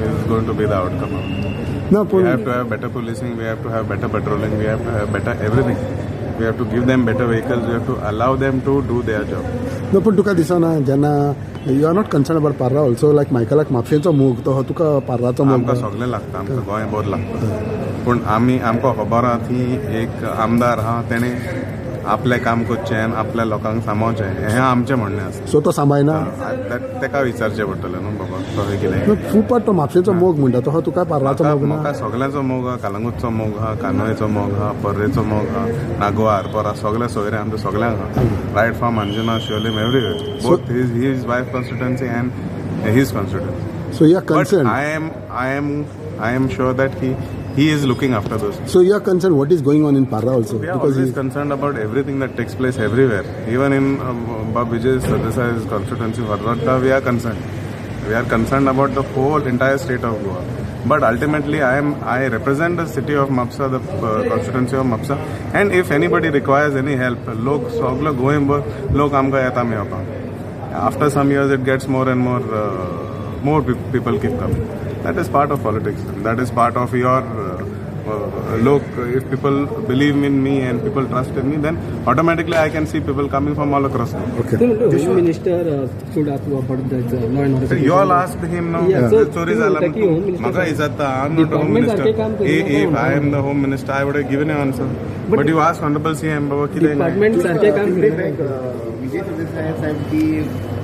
is going to be the outcome. ना We पूण have to have better policing, we have to have better patrolling, we have to have better everything. We have to give them better vehicles, we have to allow them to do their job. ना पूण तुका दिसना जेन्ना you are not concern about Parra also, like मायकलाक म्हापशेंचो मोग तो हो तुका पार्राचो मोग? आमकां सगळें लागता, आमकां गोंय बरें लागता, पूण आमी आमकां खबर आहा ती एक आमदार आहा, तेणें आपलें काम करचें आनी आपल्या लोकांक सांबाळचें, हें आमचें म्हणणें आसा. सो तो सांबाळना? तेका विचारचें पडटलें न्हू बाबा, तो कितें. ना, खूब पाट तो म्हापशेंचो मोग म्हणटा, तो हो तुका पार्राचो मोग ना? म्हाका सगळ्यांचो मोग आहा. कलंगूटचो मोग आहा, कानोळेचो मोग आहा, पर्रेचो मोग आहा, नागवा, आरपोरा, सगळे सोयरे आमचे सगळ्यांक आहा, right from Anjuna, Siolim, everywhere, both his wife constituency and his constituency. So you are But concern I am sure that he is looking after those. So you are concern what is going on in Parra also? We are always concerned about everything that takes place everywhere. Even in Bab Vijay Sardesai's constituency, Varvarta, we are concerned. We are concerned about the whole entire state of Goa. But ultimately, I represent the city of Mapsa, the constituency of Mapsa, and if anybody requires any help, लोक सगलो गोंयभर लोक आमकां येता मेळपाक. After some years, it gets more and more, more people keep coming. That is part of politics. That is part of your look. If people believe in me and people trust in me, then automatically I can see people coming from all across. Okay. Home Minister should ask about that law and order. You all asked him now. Yeah, so चोरी जाला. की Home Minister म्हाका विचारता, I am not home Department सारकें काम minister. करिना. If I am the home minister, I would have given you answer, but you ask honourable CM बाबा कितें. डिपार्टमेंट सारकें काम करिना. विजय सरदेसाय साहेब की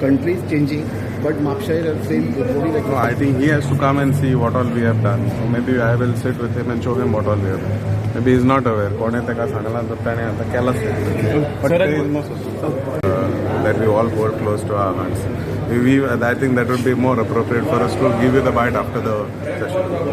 country is changing, but Mapusa same. No, I think he has to come and see what all we have done. So maybe I will sit with him and show him what all we have done. Maybe he is not aware. कोणे ताका सांगलां तर ताणें आतां केलां. But there is no that we all hold close to our hearts. I think that would be more appropriate for us to give you the bite after the session.